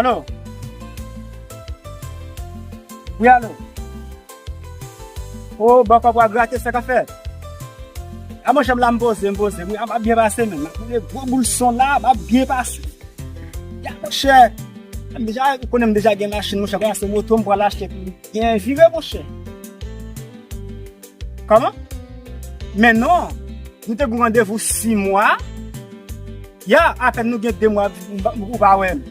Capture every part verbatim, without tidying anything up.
Alo? Wi, alo? O, bòkò pral grate, sa k ap fèt? A, monchè, m la, m poze, m poze. Wi, m ap byen pase, menm. M ap boule gwo boul son la, m ap byen pase. Ya, monchè. M deja, ou konnen m deja gen machin, monchè. Pral achte moto, m pral achte pou byen vire, monchè. Kòman? Men non, nou te gen randevou sis mwa. Ya, apèn nou gen de mwa, ou pa wè m.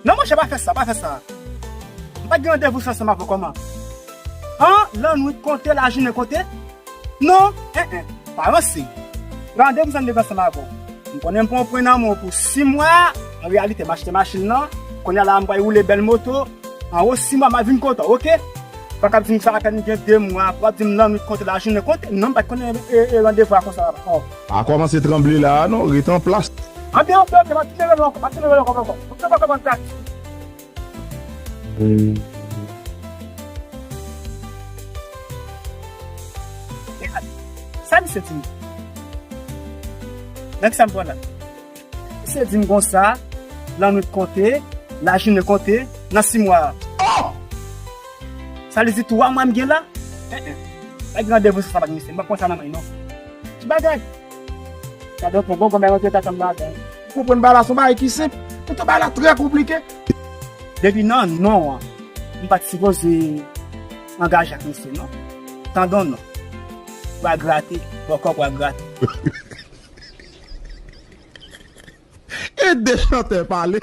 Non, monchè, pa fè sa, pa fè sa. M pa t gen randevou sa ansanm avè w kòman? An, lannwit konte, lajounen konte? Non, en, en, pa ranse. Randevou sa m te gen ansanm avè w. M konnen m pran yon pwen nan men w pou sis mwa, an reyalite, m achte machin nan. Kounye a la, m pral woule bèl moto. Anwo sis mwa, m a vin kote w, oke? Pa ka di m sa apèn gen de mwa, pou w ap di m lannwit konte, lajounen konte. Non, m pa t konnen e, e randevou a konsa ankò. Pa kòmanse tranble la a non, ret an plas. Anben, anben, oke, m ap tounen rele w ankò, m ap tounen rele w ankò, ankò. Ou te pa kòmanse a. Sa misye di m? Nan ki sa m pran la? Misye di m konsa, lannwit konte, lajounen konte, nan sis mwa a. Oh! Sa vle di twa mwa m gen la? En, en. Pa gen randevou sa, sa pa gen misye. M pa pran sa nan men non. Ti bagay. Sa donk, bon, bon, bon, men, mwen te tann bagay. Ou konprann bagay la, se yon bagay ki senp. Poutan bagay la trè konplike. Depi nan non an, m pa t sipoze angaje ak misye, non. Tande yon non. Pral grate, bòkò pral grate. E de chantè pale.